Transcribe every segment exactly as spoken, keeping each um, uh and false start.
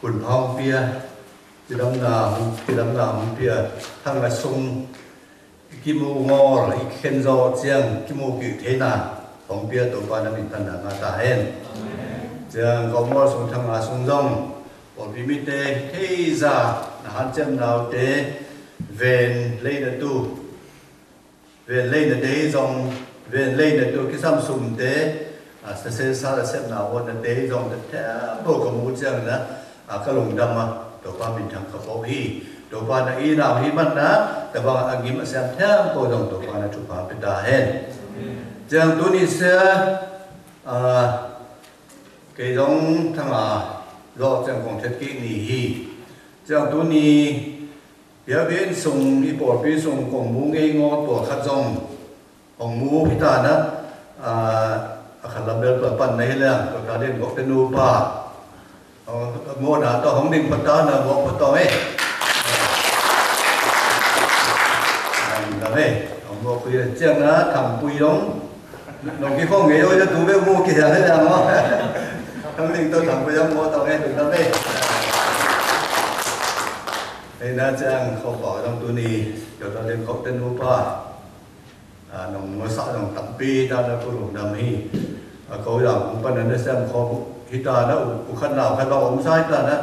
Khŭn pha hŏng pia, či đăm na, či đăm na hŏng pia, thăng a sung, ki mô ngol, i khen zo čiăng, ki mô ki thê na, hŏng pia Tôpa nă mĭn tăn na ngă ta hên. Čiăng kâo mô sung thăng a sung dŏng, ƀon pi mi tê, thê za, na hăn čiăng nao tê, ven lê na tu. Ven lê na tê dŏng, ven lê na tu ki sam sum tê, a, sa se sa la sem na won na tê dŏng tê tê, a, bô ka mu čiăng na, a, ka lung dăm a, Tôpa mĭn thăng ka pô hi, Tôpa na i nau hi măn na, ta bang a ngim a sem tê bô dŏng Tôpa na tu pa pê ta hên. Čiăng tu ni se, a, kê dŏng thăng a, lŏ čiăng kông thet ki ni hi. Čiăng tu ni, Pia ven sung, i pôl pi sung kông mu ngê ngô tuă khăt dŏng. Hŏng mu hita na, a, a khăt la bel pă păn na hi leng, tuă ta đen gŏk tơ nu pa. Ơ, mu na tuă hŏng đing pă ta na gŏk pă tŏng ê. Đing pă tŏng ê. Hŏng gŏk pui čiăng na thăng pui dŏng. Nŏng ki khŏm ngê ôi, tu bê mu ki hiang hi leng mô. Thăng đing tuă thăng pui dŏng gŏk tŏng ê, đing pă tŏng ê. Ê, na čiăng khŏm pă dŏng tu ni, yua ta đen gŏk tơ nu pa. A, nŏng mơ sa nŏng tăm pi ta na ku lung dăm hi. A, kâo yang kŭm păn na sem khŏm hita na u, u khăn nau khăn ba ôm sa hita na.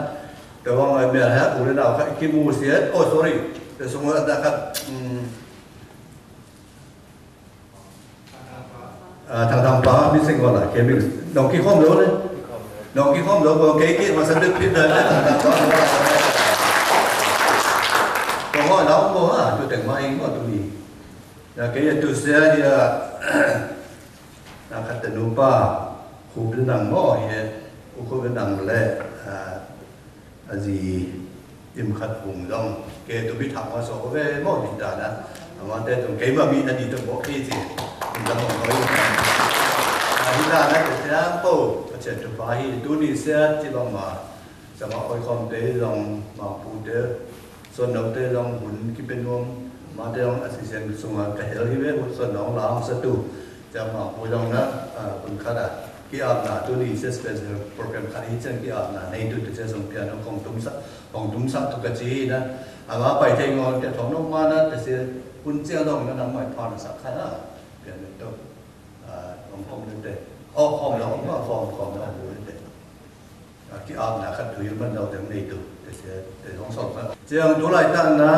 Tơ wang ai mel ha, u lê nau khăn ki mu siet. Oh, sorry. Tơ sung ta khăn, ừm, A, thăng thăng pa, mi seng kơ la, kê mi, nŏng ki khŏm lô lê. Nŏng ki khŏm lô, kơ kê ki, ma sa dŭt pit dơ̆, thăng thăng pa. Kơ ngŏ nŏng mô ha, tu teng ma ing mô tu mi. Ya, kê ya tu sia ya, na khăt tơ nu pa, khu bi năng mô ya, khu bi năng lê, a, A zi im khăt hung dong. Kê tŭ bi thăng wa so kơ we mô di ta na. Ama te tŭ kê ma mi a di tŭ bŏ kê zi. Im dong mô kơ i. A di ta na tŭ tiang pô. A chê tŭ pa hi tŭ ni sia ci bang ma. Sa ma ôi khom te dong ma pu te. Son nau te dong hun ki pen wong. Ma te dong a si siang sung a ka hel hi we. Son nau la sa tŭ. Chang ma pu dong na, a, pun khăt a. Ki ap na tu ni se special program khăt i chang ki ap na nei tu tu se song piano kong tum sa, kong tum sa tu ka chi na. A ma pai te ngol te thong nong ma na te se pun chia dong na nang mai pan sa khăt a. Piano tu. A, kong kong te. O, kong na, kong na, kong na, kong na. A, ki ap na khăt tu yu man dau dang nei tu. Te se, te hong song khăt. Chang tu lai ta na.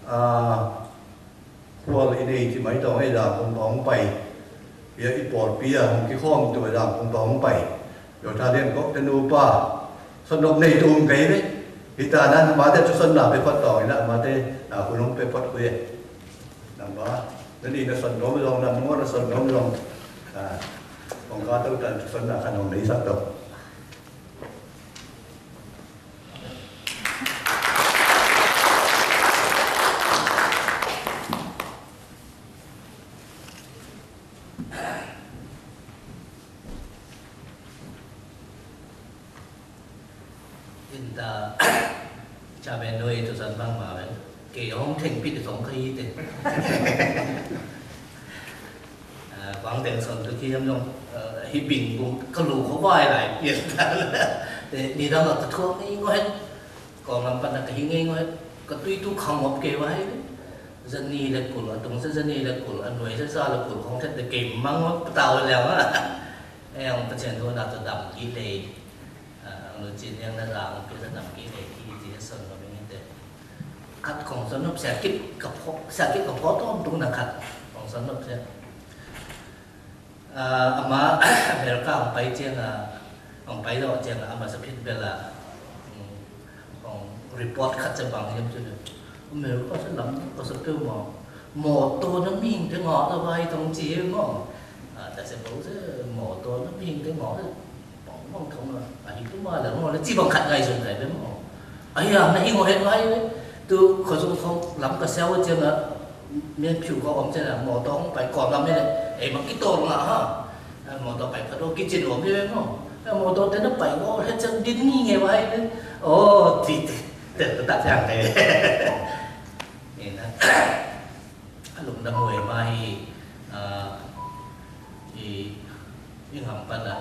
A, Khuôn i nây ti mai tông ê dang kông tông pay. Bia i pôl bia hông ki khôm tu dang kông tông pay. Yo ta dên kôk tơ nu pa. Sôn nộp nây tu kei bê. Hita nan ma tê tu sôn na pê phot tông ina ma tê na kung nông pê phot khuê. Nang ba. Nani na sôn nộp lòng, nang mô na sôn nộp lòng. Kông ka tơ tan tu sôn na khăn hông nây sat tông. Ơ, ta, cha ben nui tu san bang ma ben. Kê hông thêng pit tông khay tê. Ơ, quảng têng son tu khi yăm yong, ơ, hi binh bung, ka lu khô bai lai, yên ta. Tê, ni dang lak ta thuông ni ngô hên. Kong lăm pan na ka hi ngê ngô hên. Ka tui tu khang ngôp kê wa hê. Dân ni lê kul, a tung sa dân ni lê kul, a nuai sa sa lê kul, hông thêt tê kê mang ngôp, ptao lê leo, ha. Ê, hông ta chen thu na tu dam ki lê. Ơ, hông lu chin yang na dam, hông pia sa dam ki lê, ki ti sa son ngôp ngê tê. Khăt kong son ngôp sa kit, ka pho, sa kit ka pho tôm tung na khăt. Kong son ngôp sa. Ơ, ama America hong pay chiang a, hong pay dŏ chiang a, ama sa phit bel a, ơ, hong report khăt sa bang yăm chun. America sa lăm, kâo sa pêu mô. Mô tô na ming tê ngô ta bai tông chi mô. Ơ, ta sa pô sa mô tô na ming tê ngô ta. Bang bang tông a, a hi tu ma la ngô la chi bang khăt ngai sun ngai bê mô. Ơ ya, na hi ngô hên bai bê. Tu kâo sa kâo lăm ka seo chiang a, Miên phiu kâo ôm chê na, mô tô hông pay kôm lăm mên lê, ê, ma ki tô ngă ha. Ơ, mô tô pay pha tô ki chê ôm lê mô. Ơ, mô tô tê na pay ngô, hê chang đin nghi ngê wa hê lê. Ô, ti, ti, tê, tê, tê, tê, tê. Ê, na. A lŭng đăm môi ma hi, ơ, i, i ngăm pan a.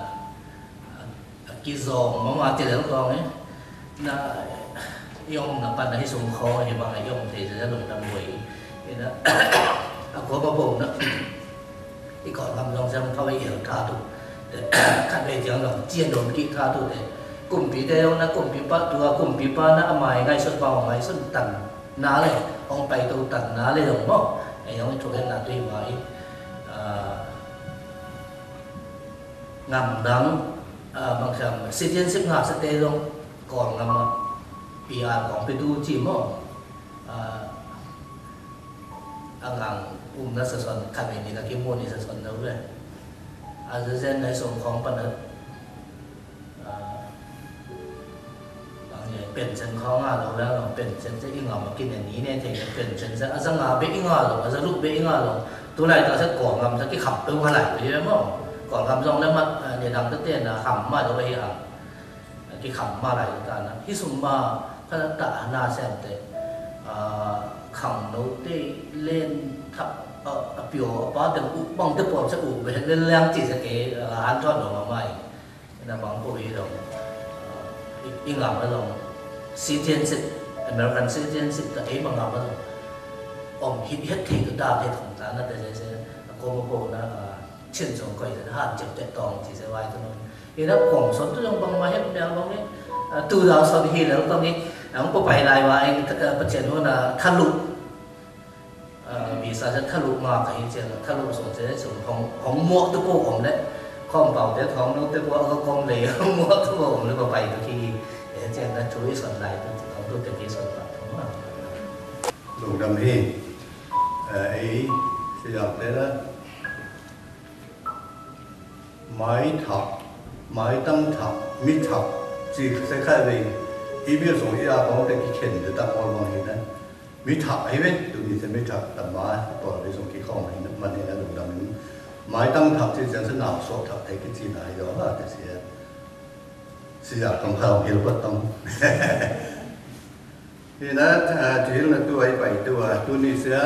A, a ki zong, ma ma tê lê tông ê. Na, yŏng na păn na hĭ sung khŏ, hĭ bang yŏng te sa lŭng đăm bui. Ê na, a kô ba bông na. Ê kŏ ngăm yŏng sa thâo ê tha tu. Khăn ê jang yŏng chia đom ki tha tu te. Kŭm pi te yŏng na kŭm pi pa tu a kŭm pi pa na a mai ngai sŭt bang ngai sŭt tăn. Na lĕ, ong pai tu tăn na lĕ yŏng mô. Ê yŏng ê tu ê na tu ê mai. A, ngăm đăng, a, bang sa citizenship ngă sa te yŏng. Kŏn ngăm a, PR kŏn pi tu chi mô. A, a ngang um na sa son, khăn ê ni na ki mô ni sa son na u lĕ. A, sa sen na song khŏng păn na. A, bang ni, pension khŏng a, lo la lo, pension sa i ngăm a ki ne ni ne te, pension sa, a, sa ngă be i ngă lo, a, sa lu be i ngă lo. Tu lai ta sa kŏn ngăm sa ki khăp pe wa lai pe mô. Kŏn ngăm yŏng na ma, a, ni dang ta te na khăm ma lo hi a. Ki khăm ma lai ta na. Hĭ sung ma, ka ta na sem te. A, khăm nô te len thăp, a, a pio, a pa te u, bang te pom sa u, be len leng chi sa ke, a, an thon nô ma mai. Na bang pô hĭ dong. A, i, i ngăm ma dong. Citizenship, American citizenship ta i ma ngăm ma dong. Om hĭ hĭ te ta te khŏng ta na te se se. A kô ma pô na, a, Chên song koi song hăn chep chep tong chi se wai tu nong. Ê na kong son tu yong bang ma hep mel bang ni. A, tu dao son hi leo bang ni. A, ong pô pai lai wa eng, a, pachên hô na tha lu. A, bi sa se tha lu ma ka hi chên tha lu son se song hong, hong mo tu pô ong le. Kong pao te thong lu te pô a kong le hong mo tu pô ong le pô pai tu ki. Ê chên na chui son lai tu, tu te ki son pa tu ma. Lung dam hi. Ê, si yap te la. Mai thak, mai tăng thak, mi thak, chi se khai ve. I bi song i a kong te ki khen de tak ol mong hi na. Mi thak hi ve, tu ni se mi thak, ta ma, kol ve song ki kong hi na, man hi na lung dam. Mai tăng thak chi se se nao so thak te ki chi na hi do la, te se. Sisa tong kau hil bot tong. Hi na, a, tu hil na tu ai pai tu a, tu ni sia,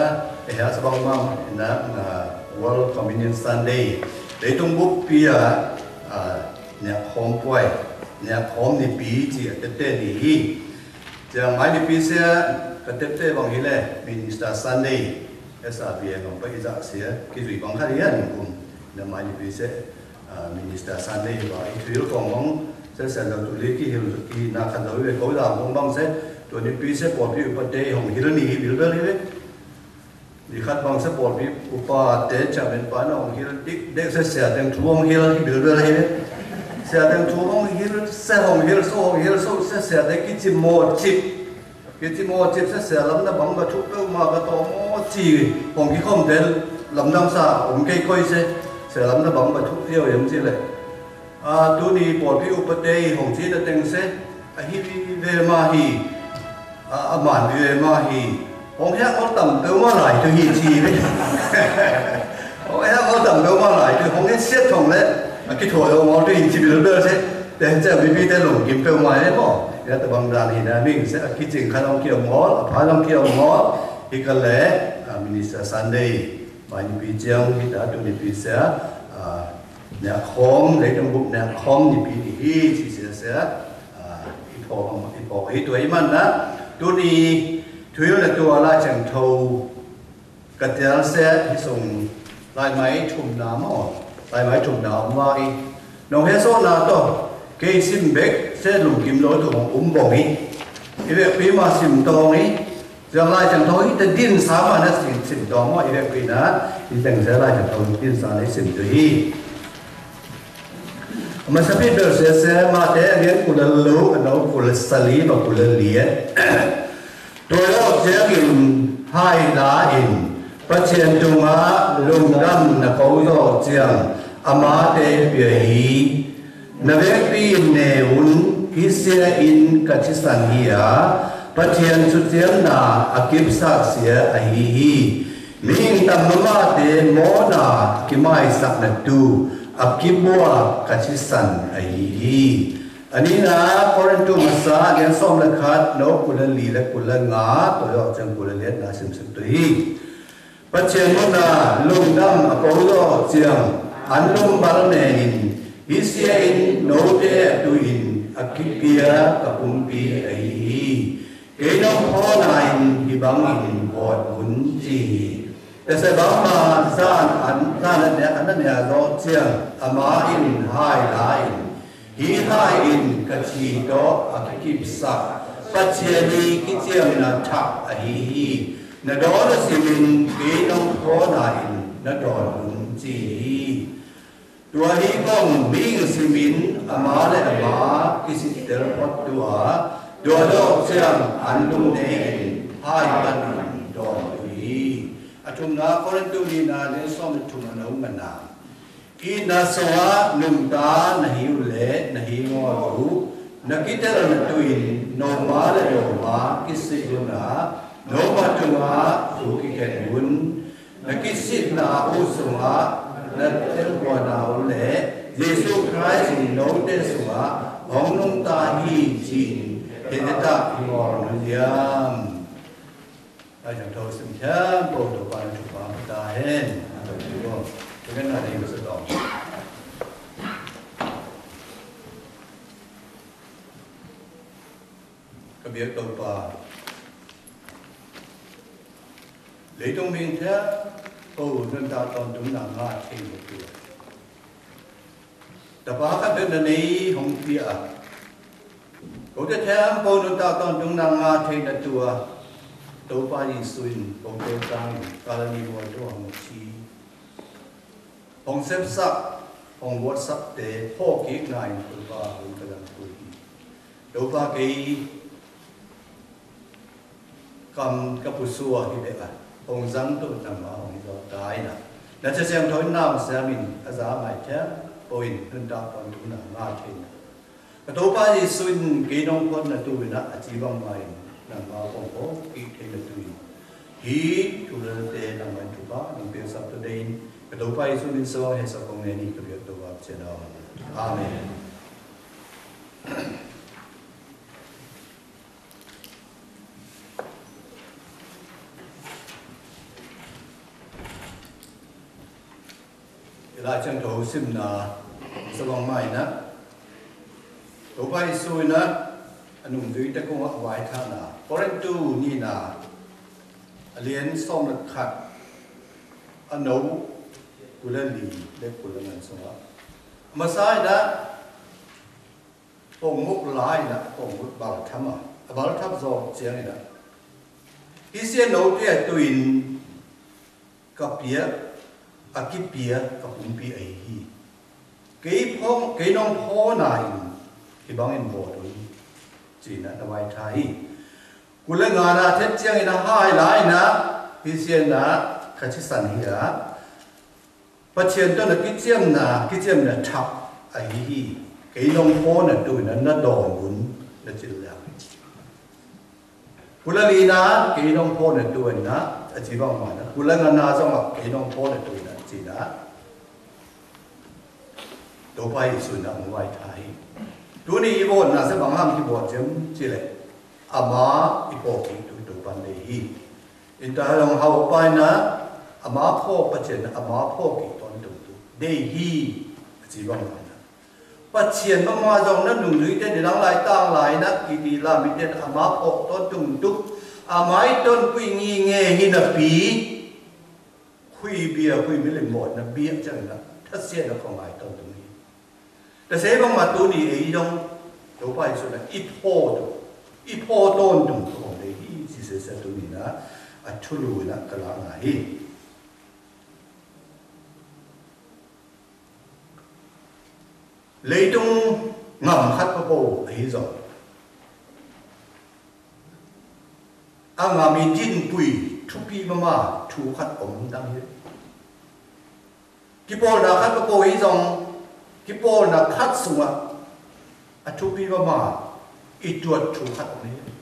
e ha sa bang mang, na, na, World Communion Sunday. Lei tung buk pi a, a, nia khom puai, nia khom ni pi chi a tete ni hi. Sia mai ni pi sia, ka tete bang hi le, Minister Sunday, S R B N bang pa i za sia, ki zui bang ha ria ni kum, na mai ni pi sia. A, Minister Sunday ba, i thuil kong mong, se se lo tu li ki hil ki na khan lo ve ko da mong bang se, tu ni pi se pô pi u pa te hong hil ni hil bel hil. Ni khat bang se pô pi u pa te chairman pa na hong hil dik dek se se teng thu hong hil hil bel hil. Se teng thu hong hil, se hong hil, so hong hil, so se se te ki chi mo chip. Ki chi mo chip se, se lam na bang ba thuk pêu ma ka to mo chi, hong ki khom te lam dang sa, ôm kei koi se, se lam na bang ba thuk pêu yem chi le. A, tu ni pô pi u pa te hong chi na teng se, a hi ve ma hi, a, a man ve ma hi, hong hek ol tam pêu ma lai tu hi chi ve. Hong hek ol tam pêu ma lai tu, hong hek siet hong le, a ki thua ol tu hi chi ve lu se, te hek se mi pi te lung kim pêu ma le mo, ya ta bang dan hi na ming se, a ki ching khan hong ki ol, a pha hong ki ol, Hi ka le, a, Minister Sunday, mai ni pi chiang, hi ta tu ni pi sia, a, nia khom, lei tong buk nia khom ni pi ni hi, chi sia sia, a, i pho, i pho, hi tu i man na, tu ni, tu yu na tu a lai chang thâu, ka tial sia, hi sung, lai mai thum na mo, lai mai thum na mo i, Nong he so na to, kei sim bek, se lung kim lo tu hong um bong hi. I bek pi ma sim tong hi. Sia lai chang tong hi, te din sa ma na sim, sim tong mo, i bek pi na, i teng sia lai chang tong din sa na sim tu hi. Ma sa pi bel se se ma te a gen kula lu, a nau kula sa li, ma kula li e. Tuh yôk jiang in hai la in, Pasian tung a lungdam na kô yôk jiang, ama te pia hi. Na wek pi in ne un, hi sia in ka chi san hi a, Pasian su jiang na a kip sak sia a hi hi. Ming tam ma ma te mo na ki mai sak na tu, a kip bua ka chi san a hi hi. Ani na Korintu masa, a gen som le khat, no kula li le kula nga, to yôk jiang kula liet na sim sim tu hi. Pasian mô na lungdam a kô yôk jiang, an lum bal ne in, hi sia in, no te a tu in, a kipia kapumpi ahi hi. Kei nong pho na in hibangin bot un ci hi. Tase bangma zan an zan an ne an ne a zo ciang ama in hai la in hi hai in kaci to a kikip sak paciani kiciam na thak ahi hi. Na don a simin kei nong pho na in na don un ci hi. Tua hi kong ming simin ama le ama kisik tel pot tua tua dok siang an lung ne in hai pan in dong ui. A tum na Korintu ni na le som tum a nau mana. I na soa num ta na hiu le na hi ngo lu na kitel na tuin no ma le no ma kisik lu na no ma tum a tu kiken un. Na kisik na u sung a na tel bua na u le Yesu Kraist in no te sung a hong nung ta hi cin he te ta hi ngor nu diam. Ai jang thâu sim thiam pô tô pan chu pa ta hen. Tô chu pô. Tô ken na ni sa tông. Kơ biă tô pa. Lê tông ming thiam pô năn ta tông tông nang ma thê mô tua. Ta pa kơ tê năn ni hông pia. Kô tê thiam pô năn ta tông tông nang ma thê năn tua. Tô pa Yêsu in pô tê tang in kơ la ni mô tua hông chi. Hong sep sak, hong wot sak te, pho kik nai, Tôpa hong kơdang kui. Tôpa kei kam kapusua hi bek a, hong zang tŭ nang ma hong hi dau tai na. Na chasiang thoi nang siamin, a za mai thiam, pô in, nun ta pon tŭ nang ma thên na. Ka Tôpa Yêsu in kei nong pon na tui na a chi bang mai nang ma pong pong ki thei na tui. Hi tu la te nang mai Tôpa nong piang sap tu dein. Ka Tôpa Yêsu min song he sa kong ne ni ka biak Tôpa channel. Amen. Ila chang thô sim na sa bang mai na. Tôpa Yêsu na a nung dui ta kông a wai tha na. Korintu ni na a lien som na khat a nô kula li le kula ngan song a. Ma sai na pong muk lai na pong muk bal tham a. A bal tham zong chiang na. Hi sia nô tia tuin Ka pia, a ki pia, ka pum pi a hi hi. Kei phong, kei nong phong na in, kei bang in bot un. Chi na, na wai tha hi. Kula ngana thet chiang in a hai lai na, hi sia na, ka chi san hi a. Pa chien to na ki chiam na, ki chiam na thap a hi hi. Kei nong phong na tu na, na don un, na chi la. Kula li na, kei nong phong na tu na, a chi bang ma na. Kula ngana zong a, kei nong phong na tu na, chi na. Tôpa Yêsu na, ong wai tha hi. Tu ni i bot na, sa bang ham ki bot chem, chi le. Ama i pho ki tu, tu pan de hi. In ta hong hau pai na, ama pho pa chen, ama pho ki ton tu tu. De hi, a chi bang ma na. Pa chien ma ma zong na nung lui ten di lang lai tang lai na ki di la mi ten ama pho ton tung tuk. Ama i ton kui ngi nge hi na pi. Hui bia, hui mi lim mot na bia chang na. Tha sia na kong ai ton tung hi. Ta se bang ma tu ni e i dong. Tôpa Yêsu na i pho tu. I pho ton tung tu kong de hi. Si se sa tu ni na. A chu lu na ka la na hi. Leitung ngam khăt pa pô ahi zong. A ngam i tin pui thupi mama thu khăt ôm dang hi. Kipolna khăt pa pô ahi zong, kipolna khăt sung a, a thupi mama i tuat thu khăt ôm hi.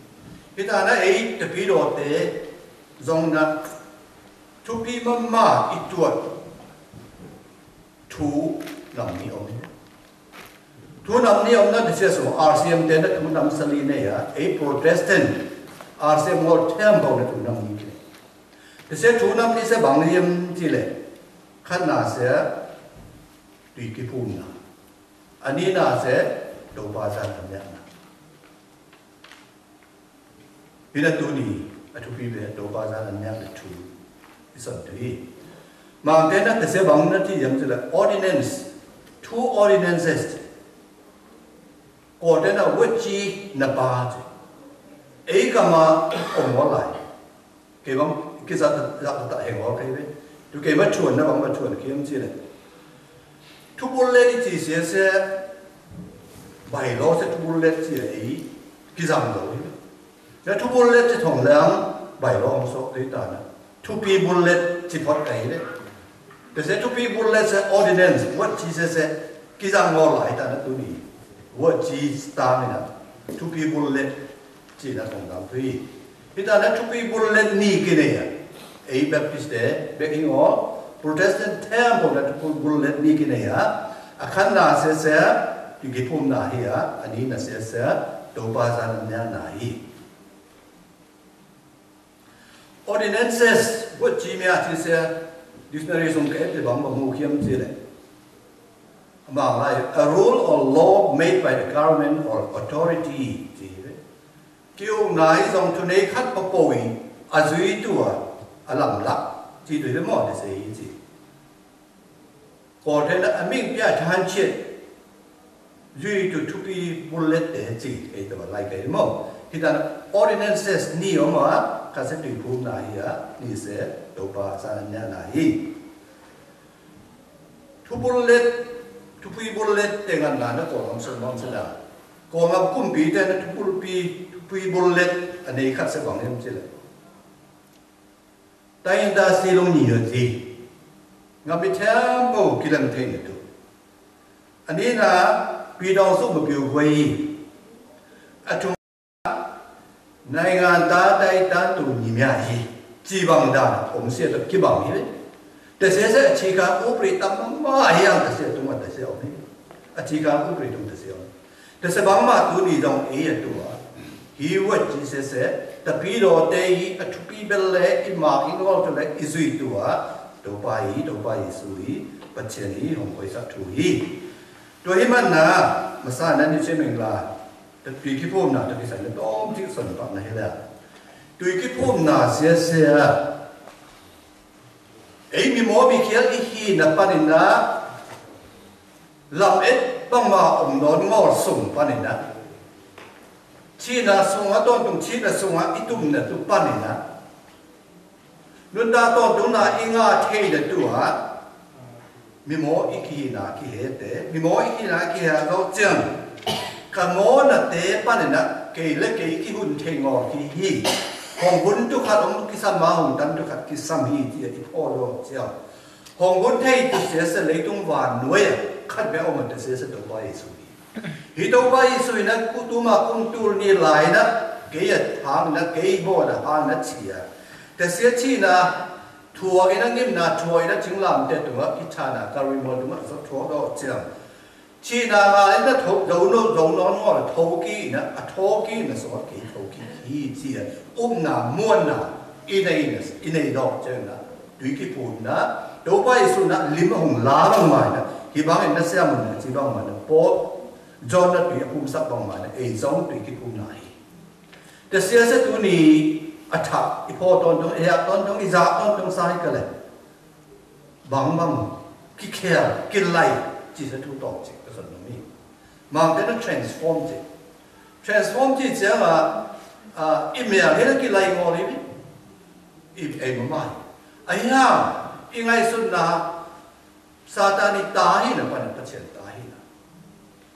Hi ta na ei tapi do te zong na thupi mama i tuat thu năm ni ôm. Thu năm ni ôm na, ti sia so R C M te na thu năm sa li ne ya, ei Protestant R C M ngol them bau na thu năm ni ki. Ti sia thu năm ni se bang ni em chi le. Khăt na se tui ki phum na. Ani na se Tôpa zan a miak na. Pi na tu ni, a tu pi be, Tôpa zan a miak na tu. Ison tu i. Mang te na te se bang na ti yam te la ordinance. Two ordinances. Kô te na wet chi na ba te. Ei kama ong wa lai. Kei bang, kei sa ta, sa ta heng wa kei be. Tu kei ma chuan na bang ma chuan kei am chi le. Thu bul let i chi se se. Bai lo se thu bul let chi le i. Kei zang lo i. Na thu bul let chi thong lang. Bai lo hong sok te ta na. Thu pi bul let chi phot kai le. Te se thu pi bul let se ordinance. Wet chi se se. Kei zang lo lai ta na tu ni. Wet chi stang na. Thu pi bul let. Chi na tong dau tui. Hita na thupi bullet ni kinei a. Ei Baptist te, bek hing o, Protestant temple na thupi bullet ni kinei a. A khan na se se, ki ki pum na hi a, a ni na se se, Tôpa zan a na hi. Ordinances, bot chi mia chi se, dictionary sung ke te bang bang mu kiam chi le. Amang lai, a rule or law made by the government or authority chi le. Kiu nai zong thunei khat pa poi, a zui tua, a lam lak, chi tui le mò te se i chi. Kô te na a ming pia than chiet, zui tu thupi bullet te chi, kei tua lai kei mò. Hita na ordinances ni o ma, ka se tui phum na hi a, ni se, Tôpa zan a na hi. Thu bullet, thupi bullet te ngan na na kô ngam sung bang sila. Kô ngam kumpi te na thu bulpi, thupi bullet, a nei khat se bang em sila. Ta in ta si long ni yo ti. Ngam bi temple ki lang te ni tu. A ni na, pi dong su ma piu guai. A thu နိုင်ငံသား တိုက်တန်းတူညီမျှရေး ကြည်ဘင်ဒါ အုံစဲတက့ဘင်ဟိ တစဲစဲ အခြေခံဥပဒေ တမမဟယံ တစဲတူမတစဲအီၤ အခြေခံဥပဒေတူတစဲအီၤ တစဲဘင်မတူနံၤ ဒီး အ့ အတူ ဟံးဝဲ စံးစဲစဲ တပံၤ ဒီးတဲအံၤ အထူပံၤဘဲလဲၣ် အံၤမၤအံၤနီတလဲၣ် အံၤစွံတူ ဒီးပၢ်အံၤ ဒီးပၢ်ယ့ၣ်ၡူးအံၤ ပဆဲးန့ၣ် ဟီၣ်ခိၣ်စးထူအံၤ ဒီးဟံးမၤနၤ မစၢ် နၢၤနံၣ် ဆ့မ့ၢ်ကလါ တ တွံၢ်ကံၢ်ဖှိၣ်နၢ် တက့ၢ်စၢ်န့ၣ် တီၢ်ထံၣ်ကစီၣ်နပာ်နဟဲလၢ တွံၢ်ကံၢ်ဖှိၣ်နၢ်စဲစဲ အံၤမံၤမိၢ်မံၤခဲလ် အံၤဟံၣ်နပၢ်န့ၣ်နၤ လမ်အဲၣ်ဘၣ်မၤအီၤနီၢ်နီၢ် စူၢ်ပၢ်န့ၣ်နၤ ဆံးနၤစူၢ်အတီၢ်တုၤ ဆံးနၤစူၢ်အံၤတုၤနၤ တုၤပၢ်န့ၣ်နၤ နွံတၢ်တီၢ်တုၤနၤ အံၤငါထဲလၢတုၤဧါ မံၤမိၢ်အံၤကဟံၣ်နၤကဟဲတဲ မံၤမိၢ်အံၤကဟံၣ်နၤကဟဲအလီၤစၢၤ ကမိၢ်နတဲပၢ်န့ၣ်နၤ က့ၤလၢက့ၤကဟံၣ်ဟုၣ်ထဲငီၤကဟံၣ် ဟီၣ်ဝုၣ်တုၤခးလီၤ ကစၢ်မၤဟီၣ်တၢ်တုၤခး ကစၢ်မံၤတံၢ်အံၤဖီၣ်လီၤစၢၤ ဟီၣ်ဝုၣ်ထဲအံၤတစဲစဲ လၢတုၤဝၤနွဲ ခတ်ဘဲအီၤမတစဲစဲ ဒီးပၢ်ယ့ၣ်ၡူး ဟံးတိၢ်ပၢ်ယ့ၣ်ၡူးအံၤနၤ ကူတူၢ်မၤကူတူၢ်န့ၣ်လၢနၤ က့ယဟါနၤ က့ဘီဒၣ်ဟါနၤဆံးဧါ တစဲဆံးနၤ ထိၣ်အံၤနၤ ငိၢ်နၤ ထိၣ်အံၤနၤ ကၠ့လၢ်မတဲတုၤ ကံၢ်ထၣ်နၤ ကရံမီၤတုၤ ထိၣ်ဒီးစၢၤ ဆံးနၤ ငါလၢနထိၣ် ယဝ်ၣ်နီၢ် ယဝ်ၣ်နီၢ်နီၢ် ထိၣ်ကံၢ်နၤ အထိၣ်ကံၢ်နၤ စီၤက့ၤထိၣ်ကံၢ် ဟံးဆံး အိၣ်နၤ မူနၤ အံၤန့ၣ် အံၤန့ၣ်ဒီးစၢၤနၤ တွံၢ်ကံၢ်ဖှိၣ်နၤ ဒီးပၢ်ယ့ၣ်ၡူးနၤ လံမ့ၢ်ဟူလါဘၣ်မးနၤ ဟံးဘၣ်နစဲမုၢ်နၤ စံးဘၣ်မးနၤ ပီ John နတွံၢ်အကူစးဘၣ်မးနၤ အံၤ John တွံၢ်ကံၢ်ဖှိၣ်နၤအံၤ တစဲစဲတုၤနံၤ အထး အံၤဖီၣ်တီၢ်တုၤ အံၤယၢ်တီၢ်တုၤ အံၤစးတီၢ်တုၤ စးဟံၣ်ကလဲၣ် ဘၣ်မး ကံၢ်ခဲ ကံၢ်လဲၢ် စံးစဲထူတီၢ်စံး ကစၢ်နီၣ်မံၤ မၤကဲန transform စံး transform စံးစဲမး အံၤမ့ၢ်ဟဲလၢကံၢ်လဲၢ်အံၤမီၢ်လံ အံၤမ့ၢ်မး အံၤ အံၤငါယ့ၣ်ၡူးနၤ Satan အံၤ တၢ်ဟံၣ်နၤ ပှၤန့ၣ် ပဆဲးတၢ်ဟံၣ်နၤ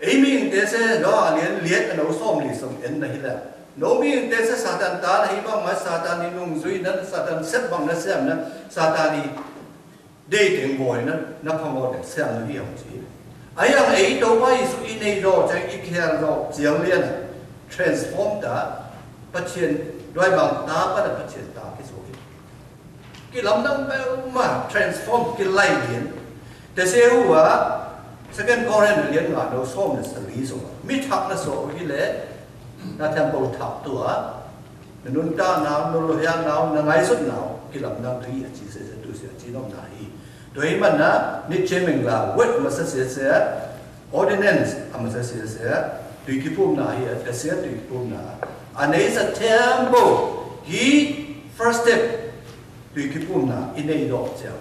အံၤမ့ၢ်တဲစဲ ဒီးအလံာ် လံာ် အနီၢ်စီၤ လံာ်စီၤ အဲၣ် နဟံၣ်လၢ နီၢ်မ့ၢ်တဲစဲ Satan တၢ်နဟံၣ်ဘၣ်မး Satan အံၤ နုင်ၸုံနၤ Satan စဲးဘၣ်နၤ စဲးနၤ Satan အံၤ ဒ့တ့ၢ်ဘီနၤ နဖးမီၣ်ဒဲး စဲးနၤဟံၣ်အီၤစံး အံၤ အံၤ တိၢ်ပၢ်ယ့ၣ်ၡူး အံၤန့ၣ်ဒီး စံး အံၤကဟဲဒီး စံးလၢနၤ transform တၢ် ပဆဲး ဒွဲဘၣ်တၢ် ပှၤန့ၣ် ပဆဲးတၢ်က့ၤစိ က့ၤလီၤနဘဲမး transform က့ၤလံလံ တစဲဝဲ Second Corinthians လံ အနီၢ်စီၤ နစလံစီၤ မ့ၢ်ထးနစီၤဝဲက့ၤလဲၣ် န temple ထးတူၢ်ဧါ နနွံတၢ်နၤ နလိာ်ဟဲနၤ နငါယ့ၣ်ၡူးနၤ က့ၤလီၤနဘဲ အစံးစဲစဲ တူၢ်စဲ အစံးနီၣ်နၤအံၤ ဒ်အံၤမးနၤ နံၣ်ဆ့မ့ၢ်ကလါ ဝဲမ့ၢ်စံးစဲစဲ ordinance အမ့ၢ်စံးစဲစဲ Tui kipum na hi, a, tase tui kipum na. And it's a temple. Hi first step. Tui kipum na, i nai dôk ciang.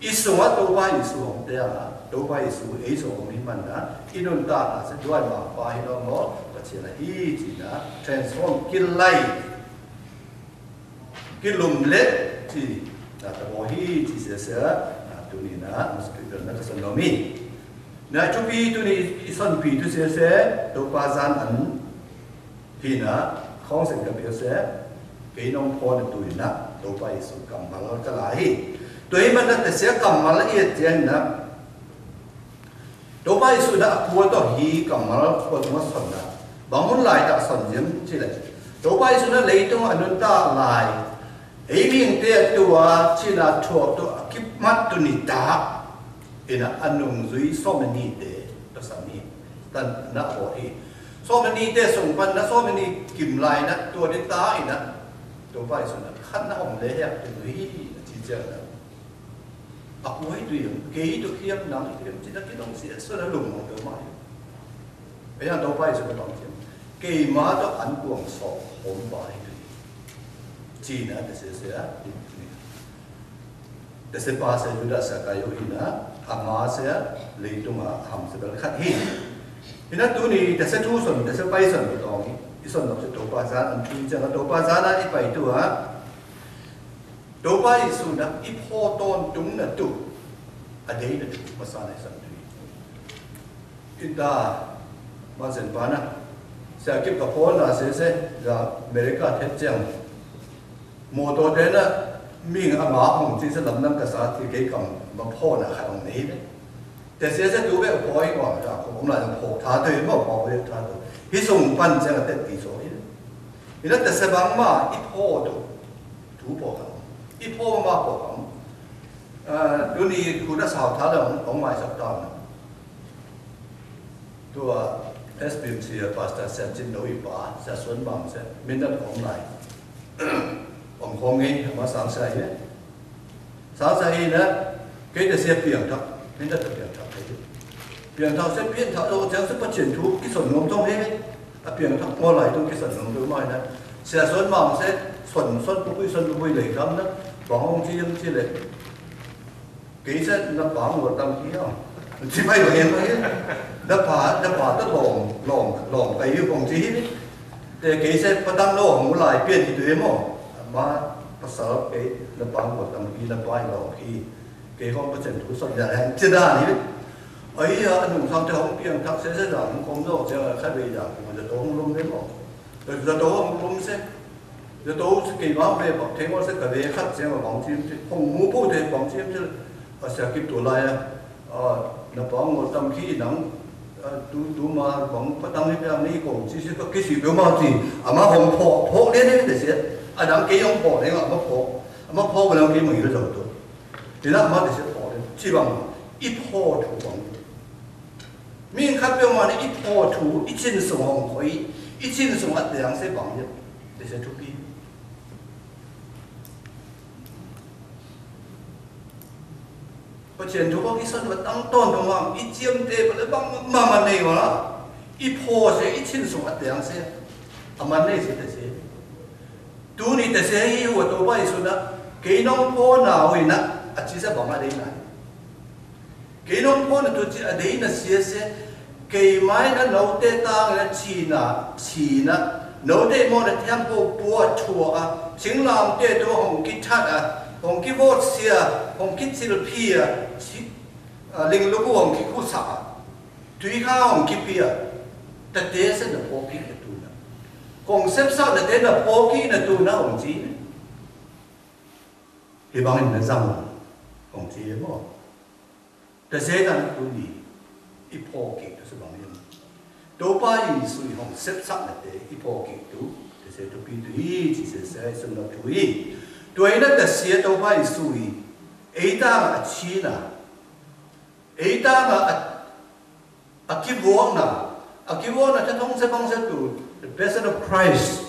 I sungá Topa Yesu ong te a, Topa Yesu ei sô ong hi man na, i nun ta na se duai ma pa hi no mo, ta ci na hi ci na, transform ki lai. Ki lum le ci, na ta bo hi ci se se, na tu ni na, mas pi na ka son no mi. Na chu pi tu ni i son pi tu se se, Topa zan an, Pi na, khong sen ka pia se, kei nong pho na tui na, Topa Yesu kammal ka la hi. Tui man na ta se kammal i tian na. Topa Yesu na a pua to hi kammal pua tuma son na. Bang mun lai ta son yem ci le. Topa Yesu na leitung a nun ta lai. Ei ming te tua ci na thua tua kip mat tu ni ta. Ina a nung zui so many te, ta sa ni. Tan na ho hi. So many te sung pan na so many kim lai na tua de ta ina. Topa Yesu na khan na om le hek tu zui hi na ci cia na. A kuai tu yam, kei tu kiam nang kiam ci na ki dong si so na lung mong tu mai. Ê, a Topa Yesu na bang kiam. Kei ma tu an kuang so hom ba hi tu. Ci na ta se se a. Tase pa se Yudas Iskariôt ina, ama se leitung a ham se bel khat hi. Ina tu ni tase tu son, tase pai son tu tong hi. I son nok se Topa zan an tu ciang Topa zan a i pai tu a. Topa Yesu na i pho ton tung na tu. A dei na tu, ma sa na i son tu. Ita, ma sen pa na. Sa kip ka pho na se se, ya America thet ciang. Mô tô te na, ming a ma hong ci sa lam nang ka sa ti kei kam ma pho na kha hong nei ne. Te se se tu be pho i ma ta ko om la pho tha te ma pho be tha to. Hi sung pan se na te ti so i. I na te se bang ma i pho tu. Tu pho kam. I pho ma pho kam. Tu ni ku na sa tha la hong mai sa ta na. Tua S B M C a pastor Siam Cin Nô i pa, Sia Suan Mang se, min dat ong lai. Ong hong ngei, ma sang sa hi. Sang sa hi na, kei ta sia piang thak, min dat ta piang thak hi. Piang thak se, piang thak, ong chang se pa cien thu, ki son nom tong hi. A piang thak mo lai tu ki son nom tu mai na. Sia Suan Mang se, son, son pu kui, son pu kui lei kam na, bang ong ci yam ci lei. Kei se na pang wơr tam ki hŏng. Ci pai wơr hên pai. Na pa, na pa ta lòng, lòng, lòng pai yu kong ci hên. Te kei se pa tam lòng mu lai piên hi tu hên mô. Ma pa sa kei na pang wơr tam ki na pai lòng ki. Kei hŏng pa chen tu sŏt ya hên ci đa ni. Ơi ya, anung sang te hŏng piên thak se se dang kong dok se khai bei ya. Kong ya to hŏng lum hên mô. Zato hŏng lum se. Zato se kei bang be bang theng wal se ka be khat se ma bang chim se. Hŏng mu pu te bang chim se. A sia kip tu lai a. A, na bang ngol tam khi nang. A, tu, tu ma bang pa tang ni bang ni kong chi se ka kisi be ma chi. A ma hŏng pho, pho le ne te se. A nang kei hŏng pho le a ma pho. A ma pho ba nang kei ma ngi le zato. Te na ma te se pho le. Chi bang. I pho tu bang. Ming khăp biă mă nă i pho thu, i chin sung hŏng khoi, i chin sung a tiang se bang yơh. Te se thupi. Pă chin thu bang i son bang tăng ton bang bang, i chiêm te bang lĕ bang mă mă nây wa. I pho se, i chin sung a tiang se. A mă nây se te se. Tu ni te se i wa to bai su na. Kei nong pho na hui na. A chi se bang a dei na. Kei nong pho na tu chi a dei na sia se, kei mai na nô te tang na chi na, chi na, nô te mo na temple pua chua a, ching lam te tu hong ki that a, hong ki vot sia, hong ki chil pia, chi, a, ling lu hong ki khu sa a, tui kha hong ki pia, ta te se na pho ki na tu na. Kong sep sa na te na pho ki na tu na hong chi na. Hi bang in na zang hong chi mo. Ta se dang tu ni, i pho ki tu se bang yơh. Topa Yesu i hong sep sak na te, i pho ki tu, ta se tu pi tu i, chi se se, sum na tu i. Tu i na ta se Topa Yesu i, ei ta a chi na, ei ta a, a ki vo na, a ki vo na ta tong se bang se tu, The Passion of Christ.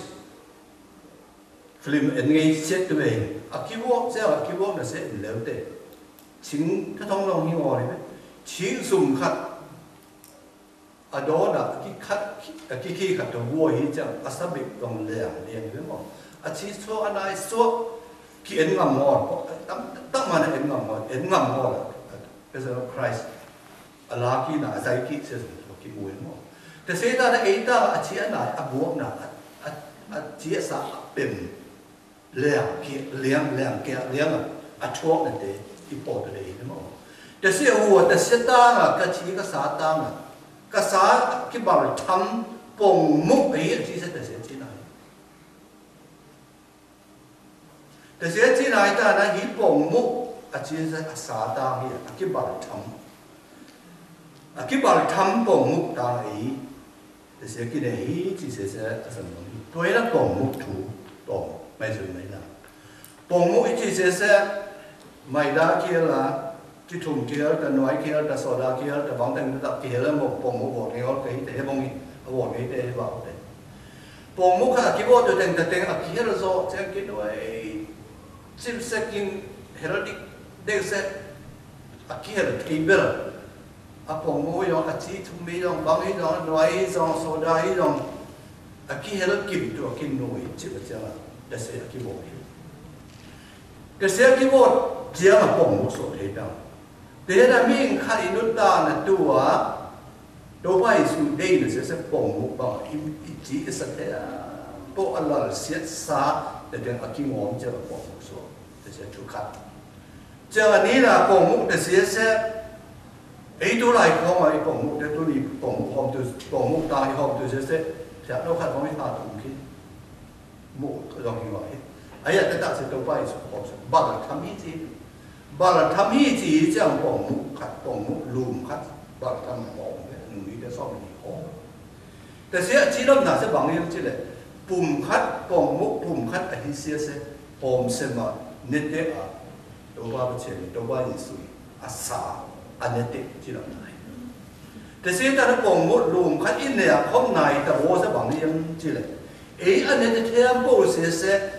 Film en ngei siet tu bei. A ki wok se, a ki wok na se en leu te. Ching ta tong long hi wok ni be. Ching sum khat. A dona, a ki khat, a ki ki khat to wo hi chang, a sa bik tong leng, leng hi mô. A chi so a nai so, ki en ngam ngol, tam, tam mana en ngam ngol, en ngam ngol, a, a, a Christ. A la ki na, a zai ki, se so ki mu en mô. Te se ta na ei ta, a chi a nai, a buok na, a, a, a chi a sa, a pem. Leng, ki, leng, leng, ki, leng, a, a thuak na te, i pô te lei, mô. Te se ua, te se ta nga, ka chi ka sa ta nga. Ka sa, ki bal tham, pong muk, a i, a chi se, te se chi na. Te se chi na, i ta na, hi pong muk, a chi se, a sa ta hi, a ki bal tham. A ki bal tham pong muk ta i. Te se ki ne hi chi se se a san mong hi. Tuai na pong muk thu pong mai sui mai na. Pong muk i chi se se mai da ki la, ki thum ki la, ta nuai ki la, ta soda ki la, ta bang teng ta ki la muk pong muk wot ngi ot ka hi te he mong hi. A wot ngi te he ba ot te. Pong muk ka ki wot tu teng ta teng a ki la so, teng ki nuai. Chim se kin hel dik dek se a ki hel table. A pong muk yong, a chi thum mi yong, bang hi yong, nuai hi yong, soda hi yong. A ki hel kim tu a ki nuai chim a chiang a. Te se a ki wot hi. Te se a ki wot chiang a pong muk so te dang. Te na ming kha i nut ta na tua. Tôba Yêsu dei na se se pong muk bang i, i chi i sa te a, pô a lal siat sa, te deng a ki ngom che la pong muk so, te se thu khat. Che a ni na pong muk te se se, ei tu lai khong a i pong muk te tu ni pong muk hom tu, pong muk ta i hom tu se se, te a nô khat hom i ta tu ki. Mô, dŏng hi wa hê. Aya ta ta se Tôba Yêsu khŏm se. Bal tham hi chi. Bal tham hi chi, chiang pong muk khat, pong muk lum khat. Bal tham hŏm hê, nung ni ta sŏm ni hŏm. Ta se a chi lŏm na se bang yơh chi lĕ. Pum khat, pong muk pum khat a hi se se. Hŏm se ma, nê te a. Tôba Pachien, Tôba Yêsu, a sa, a nê tê, chi lăng nai. Tê se ta nê pong muk lum khat i nê a khŏm nai ta bo sa bang yơh chi lĕ. Ê a nê tê thiam pô se se,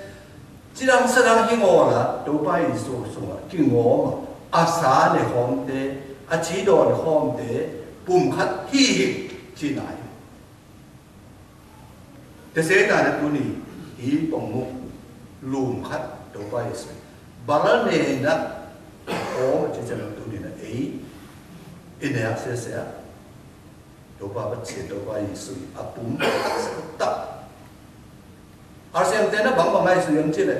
chi lăng sa lăng hi ngô la, Tôba Yêsu sung a, ki ngô ma, a sa nê khŏm tê, a chi don khŏm tê, pum khat hi hi, chi nai. Tê se ta nê tu ni, hi pong muk lum khat Tôba Yêsu. Bal nê na, ôh, chi chăn tu ni na, ê, i nê a se se a. Tôba Pachien, Tôba Yêsu, a pum khat sa ta. A sem tê na bang bang ngai su yang chi lĕ.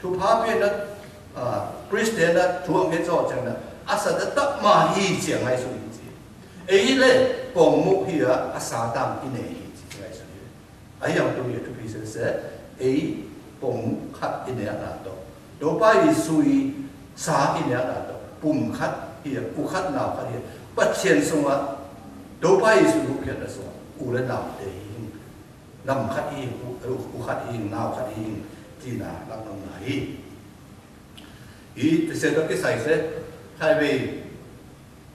Thu pha pê na, a, Christian na, thu ang hê cho chang na. A sa ta ta ma hi chiang ngai su yang chi. Ê lĕ, pong muk hi a, a sa tang i nê hi chi ngai su. A yang tu ye tu pi se se, ê, pong muk khat i nê a na to. Tôba Yêsu i sa i nê a na to. Pum khat hi a, u khat nau khat hi a. Pachien sung a, Tôba Yêsu u khat na sung a. U lĕ nau tê hi. Năm khắt hing, u, u khắt hing, nau khắt hing, chi na, lăng nông na hing. Ih, tơ se dôk ki sai se, khai wei,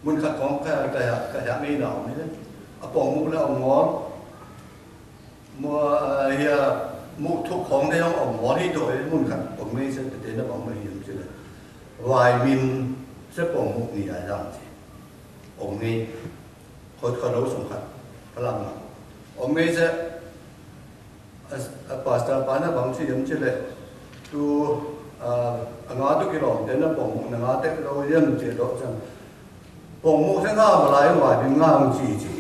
mun khắt khong, khai, khai, khai hia mei nau mei ne. A pong muk ne ong ngol. Mô, a, hia, muk thuk khong ne ong ngol hi dôih, mun khắt ong mei se, tơ tê ne ong mei hing se le. Wai min, se pong muk ni ai dang se. Ong mei. Khot khot lô song khot. Pha lam ma. Ong mei se, a, a pastor pa na bang si yam si le. Tu, a, a nga tu ki lom, tê na pong muk na nga tê lô yam si lô chang. Pong muk se nga ma lai wa bin nga muk si si.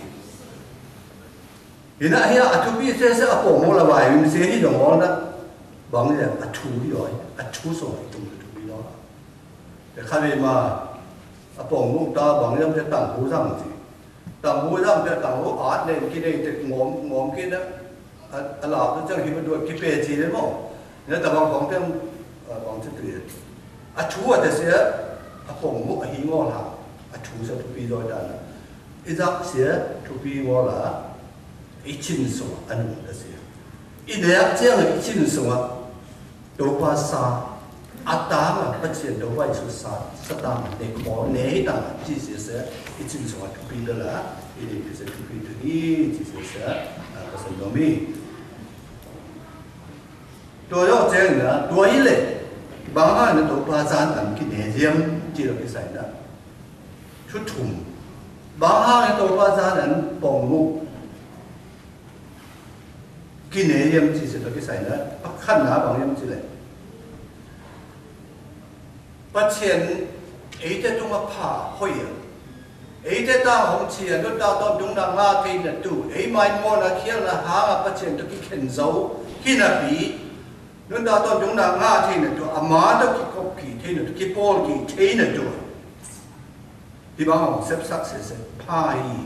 Hi na hia a tu pi se se a pong muk la wa bin se hi dong ol na. Bang ya a tu hi oi, a tu so hi tung tu pi lo. Tê khăn ma, a pong muk ta bang yam tê tăng hu zang si. Tăng hu zang tê tăng hu ăt nen ki nen tê ngom, ngom ki na. A, a lap tê chang hi ma duat ki pê si le mo. Nê ta bang khong tê, a, bang tê tui. A chu a tê se, a pong muk a hi ngo la. A chu se tu pi zoi ta na. I zak se, tu pi ngo la. I chin so, a nu tê se. I ne a chang i chin so a. Tôba sa, a tang a, Pachien Tôba Yêsu sa, sa tang a, ne ko, ne tang a, chi se se, i chin so a tu pi da la, i ne pi se tu pi tu ni, chi se se, a, ka sa no mi. Tua yo cheng na, tua i le, bang a ne Tôba sa tam ki ne yem, chi lo ki sai na. Thu thum. Bang hang ê Tôpa Satan pŏng mŭk kine yem ci se tŏ ki sai na, pă khăn na bang yem ci le. Pă chên ê tê tung a pha hoi a. Ê tê ta hong chia, nut ta ton tung na nga thê na tu. Ê mai mo na khiel na ha nga pă chên tŏ ki khen zâu. Khi na pi. Nut ta ton tung na nga thê na tu. A ma tŏ ki kop ki thê na tu. Ki pôl ki thê na tu. Hi bang hong sep sak se se pha hi.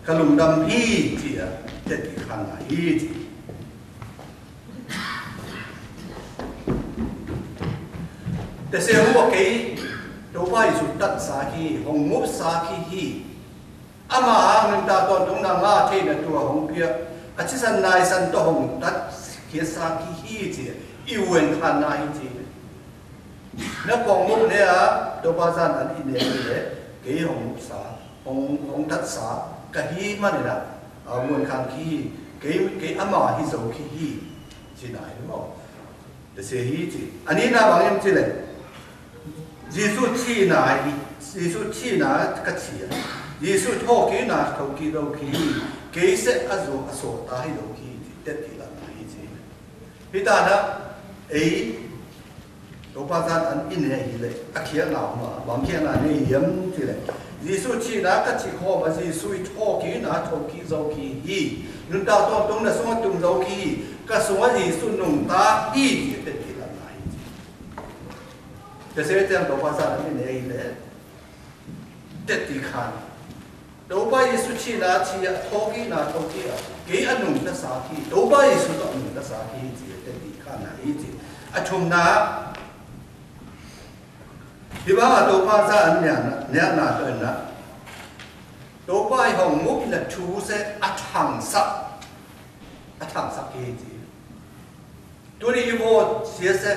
Ka lŭng dam hi chia. Tê ki khăn na hi chia. Tê se hua kei, Tôpa Yêsu tat sa ki, hong mŭk sa ki hi. Ama hang nung ta ton tung na nga thê na tua hong pia. A chi san nai san tŏ hong tat, kia sa ki hi chi. I wen khan na hi chi. Na pong mŭk ne a, Tôpa Satan i ne le, kei hong mŭk sa. Hong, hong tat sa, ka hi ma ne na. A wen khan ki hi, kei, kei ama hi zâu ki hi. Chi na hi mo. Tê se hi chi. Ani na bang yem chi le. Yêsu chi na hi, Yêsu chi na ka chi a. Yêsu thô ki na thô ki dô ki hi. Kei se a zo a so ta hi dô ki hi. Tê ti la na hi chi. Hi ta na, ê, Tôpa Satan i ne hi le. A khia na ma, bang khia na ne yem chi le. Yêsu chi na ka chi khô ma Yêsu i thô ki na thô ki zô ki hi. Nun ta ton tung na sung tum zô ki hi. Ka sung Yêsu nung ta hi chi tê ti la na hi chi. Tê se tiang Tôpa Satan i ne hi le. Tê ti khan. Tôpa Yêsu chi na chi a thô ki na thô ki a. Kei a nung ta sa ki. Tôpa Yêsu ta nung ta sa ki chi tê ti khan na hi chi. A thum na. Hi bang a Tôpa Satan ne na, ne na tơ na. Tôpa i hong mŭk na thu se a thang sa. A thang sa ki chi. Tuni i vô sia se,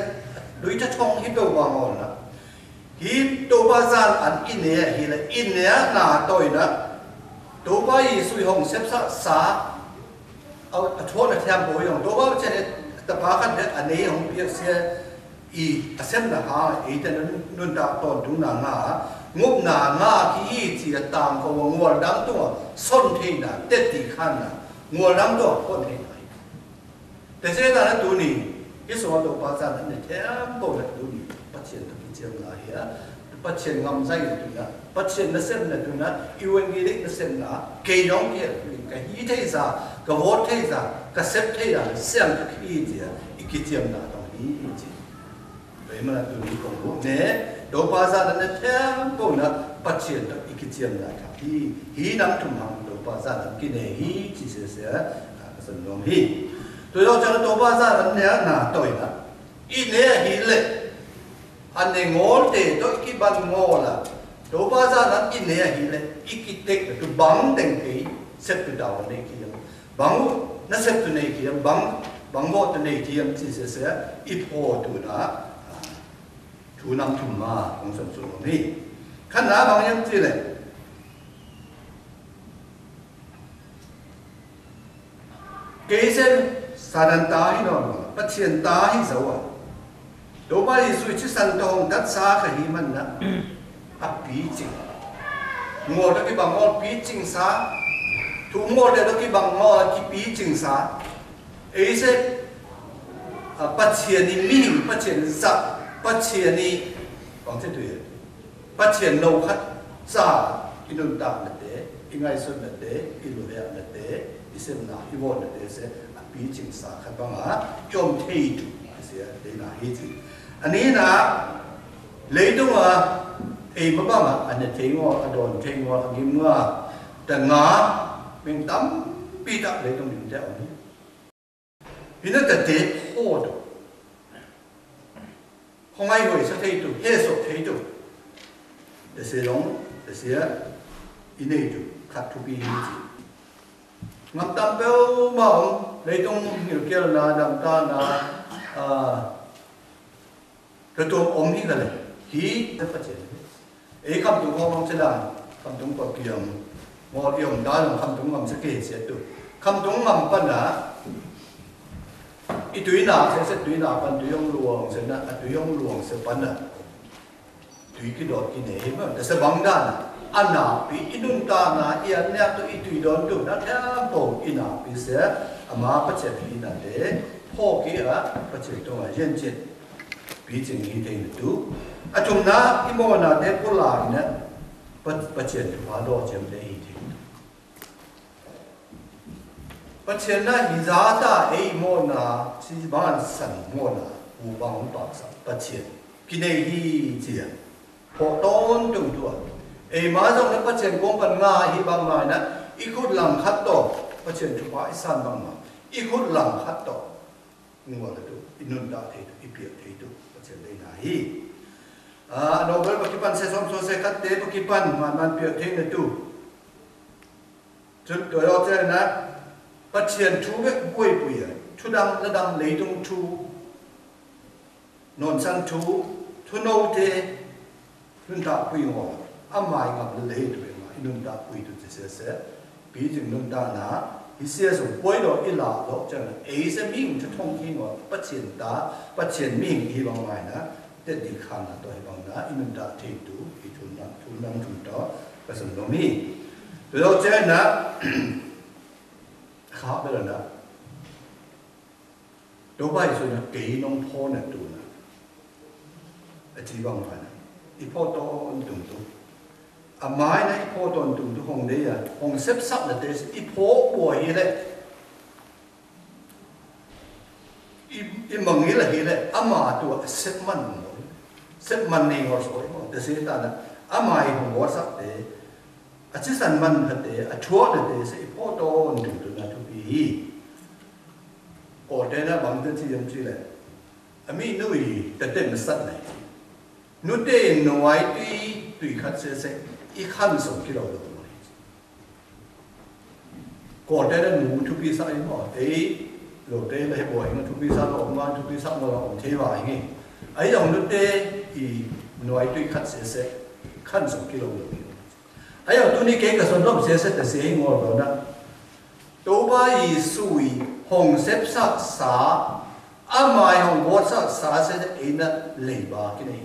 lui ta thong hi pơ bang ôn na. Hi Tôpa Satan i ne hi le, i ne na tơ na. Tôpa Yêsu i hong sep sa sa. A, a thô na thiam pô yong. Tôpa chen ta pa khan ne, a ne hong pia sia. I a sem na ha, i ta nun, nun ta ton tung na nga, ngŭp na nga ki i chi a tang ko wa ngol dang tung a, son thei na, tê ti khan na, ngol dang tung a, son thei na. Tê se ta na tuni, i so to pa sa na ne thiam pô na tuni, pa chien ta ki chiem na hia, pa chien ngam zai na tu na, pa chien na sem na tu na, i wen gi lik na sem na, kei nong ki a tu, ka hi thei sa, ka vot thei sa, ka sep thei sa, sem ta ki i chi a, i ki chiem na tong i chi. Ê, mă nă tui kông ƀu ne, Tôpa Satan nă thiăm pô nă, Pă Chiên tŏ i ki chiêm nă kha. Hi, hi năm thŭm hăng Tôpa Satan ki ne hi, chi se se, a, ka săn nôm hi. Tui dŏ chă Tôpa Satan ne nă tui nă. I ne hi lĕ. Ăn ne ngol te, tui ki ban ngol a. Tôpa Satan i ne hi lĕ. I ki tek, tui bang teng kei, sep tui dau ne ki yơ̆ng. Bang u, nă sep tui ne ki yơ̆ng, bang, bang bŏ tui ne ki yơ̆ng, chi se se, i pô tui nă, a, Thu năm thŭm ma, ong săn sung ong hi. Khăn nă bang yơ̆ng chi lĕ. Kei se Satan ta hi nŏ, Pă Chiên ta hi zao a. Tôpa Yêsu chi săn tông tăt sa kha hi măn nă. A pi ching. Ngol ta ki bang ngol pi ching sa. Thu ngol ta ki bang ngol ki pi ching sa. Ê se, a, Pă Chiên ni mĭn, Pă Chiên sa, Pă Chiên ni, bang se tui. Pă Chiên nô khăt sa, i nun ta nă te, i ngai sun nă te, i lu hea nă te, i sem nă, i vo nă te se, a pi ching sa khăt bang a, yom thei tu, se, te nă hi chi. Ani nă, lei tung a, ê ma bang a, a nă thei ngol, a don thei ngol, a gim ngol, ta nga, meng tam, pi ta, lei tung lim te ong. Pi nă ta te, ho tu. Hong ai hoi sa thei tu, he so thei tu. Te se long, te se a, i nei tu, khăt tu pi hi chi. Ngam tam pêu ma ong, lei tung ngil kiel nă, dam ta nă, a, Rơtom ôm hi kơ lĕ. Hi, tơ pă chê. Ê khăm tung hong hong chê đăng, khăm tung pă kiăng. Mô iong đa lòng khăm tung ngăm sê kê sê tu. Khăm tung ngăm pă nă. I tui nă, sê sê tui nă pă tui yong luông sê nă, a tui yong luông sê pă nă. Tui ki dot ki ne hi mă, tơ sê băng đa nă. A năppi, i nuntak na, i anniak to i tui don to, na temple i năppi se, ama Pachien hinate, pô ki a, Pachien to a, yen chin. Pi chin hi te tu. A tum na, i mô na te pula ne, Pachien to a do chem te hi te. Pachien na hi za ta ei mô na, si ban san mô na, u bang pa sa, Pachien. Ki ne hi chia. Pô ton tung tua. Ei ma zong na Pachien kông pan nga hi bang ma na, i khut lang khat to, Pachien chu pa i san bang ma. I khut lang khat to. Ngua la tu, i nun ta thei tu, i piak thei tu, Pachien dei na hi. A, Nobel pa kipan se som so se khat te, pa kipan, man man piak thei na tu. Chun tua yô chê na, Pachien thu bek buai pui a, thu dang la dang lei tung thu, non sang thu, thu nô te, nun ta pui ngô, a mai ngap lei tu ma, i nun ta pui tu chê se se, pi jing nun ta na, i sia sung buai do i la do chê na, ei se ming thu thong ki ngô, Pachien ta, Pachien ming i bang mai na, Tết đi khăn là tôi bằng đã, i nun ta thei tu, i thun năm, thun năm thun đó, cái sân đó mi. Tôi đâu chết nè, khá bây giờ nè. Tôi bay sân nè, kỹ nông phô nè tu nè. A chỉ bằng phải nè. I phô tô ôn tung tu. A mai nè, i phô tô ôn tung tu hông đấy à. Hông xếp sắp là tê, i phô bùa hi lệ. I, i mă ngil a hi lĕ, ama tu a sep man mo. Sep man ni ngor soi mo. Tê seta na, ama i hong wor sak tê. A chi san man ha tê, a chua na tê, se i pho ton tu tu na tu pi hi. Ko tê na bang tê chi yam chi lĕ. A mi nui, tê tê ma sat na. Nu tê nuai tui, tui khat se se, i khan song ki lo lo. Kôl tê lĕ nu thupi sa i mô, ê, lô tê lĕ he bô i mô thupi sa lô ma thupi sa mô lô om thê wa i ngê. Ai yong nu tê i nuai tui khat sê sê, khan sô ki lô lô. Ai yong tu ni kê ka son lôm sê sê tê sê i ngô lô na. Tô ba i sui hong sep sa sa, a mai hong bôt sa sa sê ê na lê ba ki nê.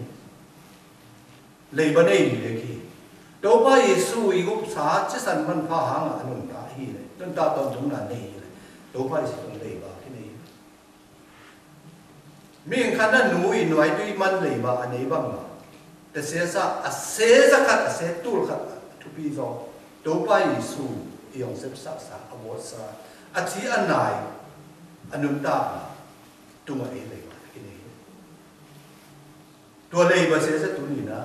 Lei ba nê lê ki. Tô ba Yêsu i gŭp sa, chi săn man pha hang a nun ta hi lê. Nun ta ton tung na nê hi lê. Tô ba Yêsu tung lei ba ki nê. Ming khan na nu i nuai tui man lei ba a nê bang ma. Tê sê sa, a sê sa khat, a sê tul khat, thupi zong. Tô ba Yêsu i yong sep sa sa, a wot sa. A chi a nai, a nun ta, tung a ê lei ba ki nê. Tua lei ba sê sê tu ni na.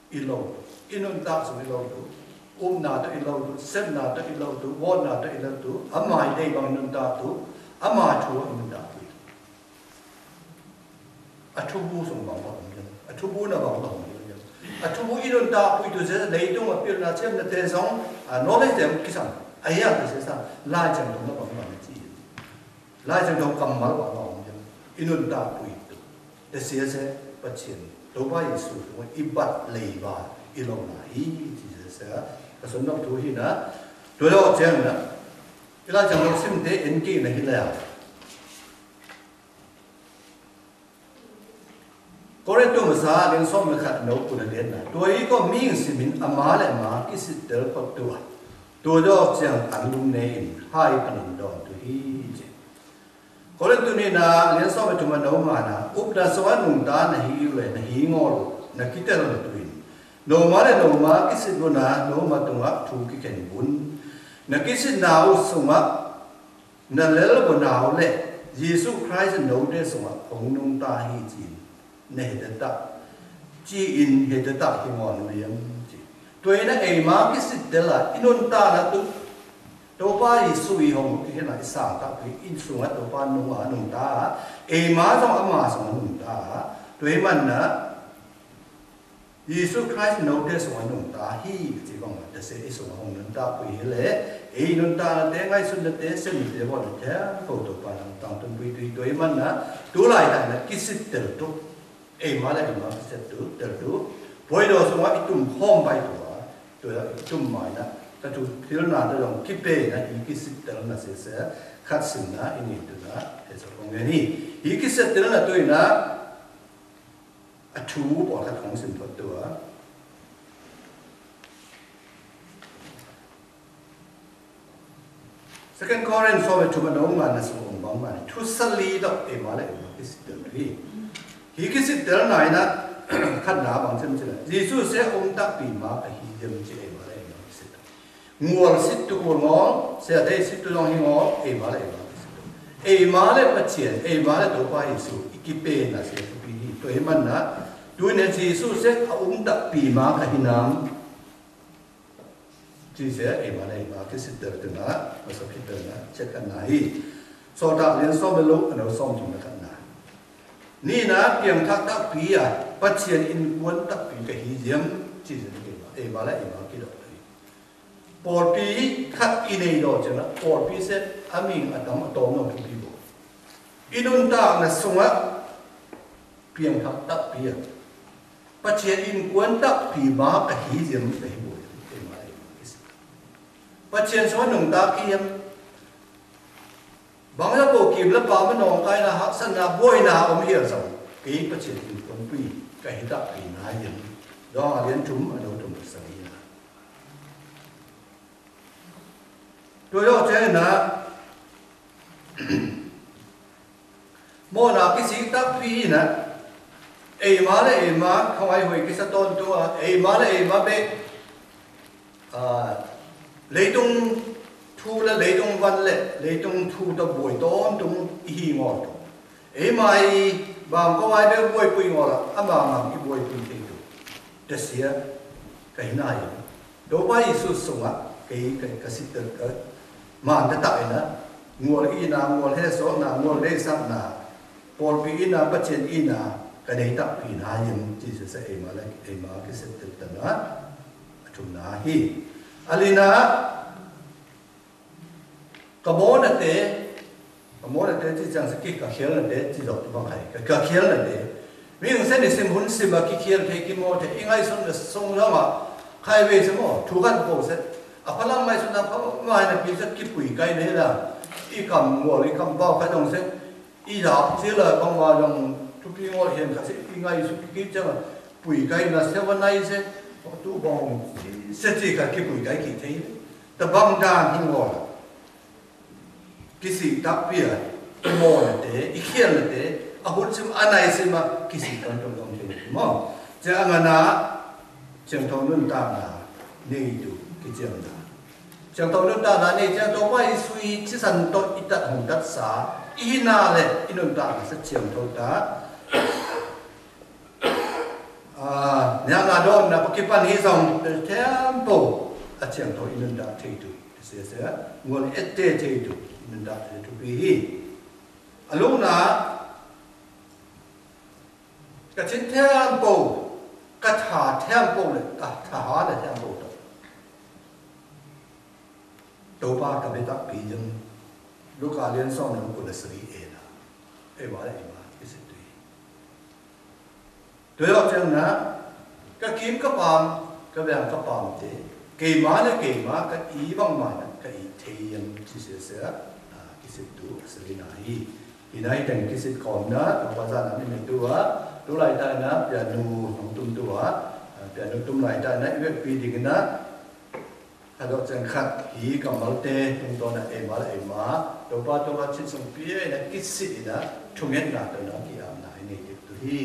I lo. I nun ta su i lo tu. Um na ta i lo tu. Sem na ta i lo tu. Won na ta i lo tu. A mai dei bang nun ta tu. A ma chua i nun ta tu. A chu bu sung bang bang yam. A chu bu na bang bang yam. A chu bu i nun ta pui tu sê lei tung a pil na chem na te song. A no lei tem ki sang. A yang te sê sang. Lai chem tung na bang bang chi. Lai Siangtho kammal wa ma ong jang. I nun ta pui tu. Tê sia se Pachien. Tô ba Yêsu tu i bat lei ba i lo na hi. Tê sia se. Ka sun nok tu hi na. Tu lo chiang na. I Lai Siangtho sim tê en ki na hi la. Kôrintô masa lian sôm mê khat nô pun a lian na. Tua i ko ming simin ama leh ama ki sit tel kot tua. Tua do chiang an lum ne in hai panin don tu hi je. Kôrintô ni na lian sôm mê thum a nô ma na. Up na so a nung ta na hi u leh na hi ngol na ki tel na tu in. Nô ma leh nô ma ki sit bu na nô ma tung a thu ki ken bun. Na ki sit na u sung a Na lel bô nau leh, Yêsu Kraist nô tê sung a hong nung ta hi chi in, ne he tê ta. Chi in he tê ta hi ngon liêm chi. Tuê na ei ma ki sit tê la, i nun ta na tu. Tô ba Yêsu i hong ki he na i sa ta ki in sung a tô ba nung a nung ta. Ei ma sung a ma sung a nung ta. Tuê man na, Yêsu Kraist nô tê sung a nung ta hi, chi bang ma tê sê i sung a hong nun ta pui hi leh, i nun ta na tê ngai sun na tê sê nun tê bô na tê, kô tô pa nang tang tun pui tui tui man na, tu lai ta na ki sit tel tu, ei ma leh ei ma ki sit tu, tel tu, poi do sung a i tum hom bai tu a, tu a i tum mai na, ta tu pil na ta dong ki pe na, i ki sit tel na sê sê, khat sin na, i ni tu na, he sa kong ni, i ki sit tel na tu i na, A chu bôk khat hong sim phot tua. Second Corinth sô we thum a nô ngăn a sô ôm bang ngăn. Thu sali dôk ê ma lĕ ê ma kih sit dôk hi. Hi kih sit dôk nai na, khăt na bang chem chem. Yêsu se ôm tăk pi ma ka hi yem ci ê ma lĕ ê ma kih sit dôk. Ngol sit tu ngol, se a dei sit tu dong hi ngol, ê ma lĕ ê ma kih sit dôk. Ê ma lĕ Pachien, ê ma lĕ Tôpa Yêsu, i kih pe na se tu pi hi. Tô ê ma na, tu ne Yêsu se a ôm tăk pi ma ka hi nam. Ci se ê ma lĕ ê ma kih sit dôk tơ na, ma sa kih dôk na, chet khăt na hi. Sô dak lien sô me lu, a nô sô me thum na khăt na. Ni na, piăng thak tăk pi a, Pachien in kuôn tăk pi ka hi yem, ci se ê ma, ê ma lĕ ê ma kih dôk hi. Pôl pi khăt i nây dôk chin na, pôl pi se, a ming a tam a tôm nô pi pi bo. I nun dak na sung a, piăng thak tăk pi a. Pachien in kuôn tăk pi ma ka hi yem ka hi bo. Ê ma ê ma kih sit. Pachien sô nung dak ki yem. Bang ya bo kim la pa ma nong kai na hak san na boi na ôm hial sô. Kih Pachien in kuôn pi ka hi tăk pi na yem. Dong a lien thum a nô thum sa hi na. Tô yô chen na. Mô na kih sit tăk pi na. Ê ma lĕ ê ma, khong ai hui kih sa ton tua. Ê ma lĕ ê ma be. A, lê tung thu lĕ lê tung văn lĕ, lê tung thu ta bôi ton tung i hi ngol tung. Ê ma i bang kô ai be bôi pui ngol a, a ma ma i bôi pui thei tung. Te sia, ka hi na i. Tôpa Yêsu sung a, kei, kei, ka sit dôk, kei, man ta ta i na, ngol i na, ngol he so na, ngol lê sak na, pôl pi i na, Pachien i na, ka dei tăk pi na yem, Yêsu sa ê ma lĕ, ê ma kih sit dôk ta na, a thum na hi. A li na, Ka mô na te, ka mô na te, ci chang sa ki ka khiel na te, ci dôk tu bang khai, ka, ka khiel na te. Ming sen ni sim hun sim a ki khiel te, ki mô te, i ngai sun na sung yong a, khai we se mô, thu kan po se. A pha lang mai sun na pha mai na pi se ki pui kai ne la. I kam ngol, i kam pao khai dong se. I dap ci la bang ma dong, thu pi ngol hien ka se, i ngai su ki chang a, pui kai na se wa nai se, tu bang, se ci ka ki pui kai ki te. Ta bang dan hi ngol. Ki si tăk pia, i mô na te, i khiel na te, a hun sim a nai sim a, ki si tŏn tŏn tŏn te mô. Cia ngă na, chiang thâu nun ta na, ni tu, ki chiang na. Chiang thâu nun ta na, ni chiang thâu pa i sui, ci san to, i tat hung tat sa, i na le, i nun ta na, sa chiang thâu ta. A, nea na don na, pa ki pan hi song, tempo, a chiang thâu i nun ta te tu. Sia sia, ngol ete te tu, nda te tu pi hi. A lung na, ka chin tempo, ka tha tempo le, ka tha ha le tempo to. Tôpa ka be tăk pi jing, Luka lien song ne ku le sri e na. E wa le e ma, ki si tui. Tui ôp chang na, ka kim ka pam, ka wiang ka pam te, kei ma le kei ma, ka i bang ma na, ka i te yang chi se se, a, ki sit tu, a se li na hi. Hi na hi teng ki sit kôm na, ka pa sa na mi me tu a, tu lai ta na, pia nu, hong tum tu a, a, pia nu tum lai ta na, i wek pi ding na, Khă dŏ chang khăt, hih kăm măl te, tung tŏ nă, ê măl, ê ma, tŏ pa, tŏ pa, chit sung pia, ê nă, kit sit, ê nă, thung hên nă, tŏ nă, ki am nă, ê nă, kit tu hi.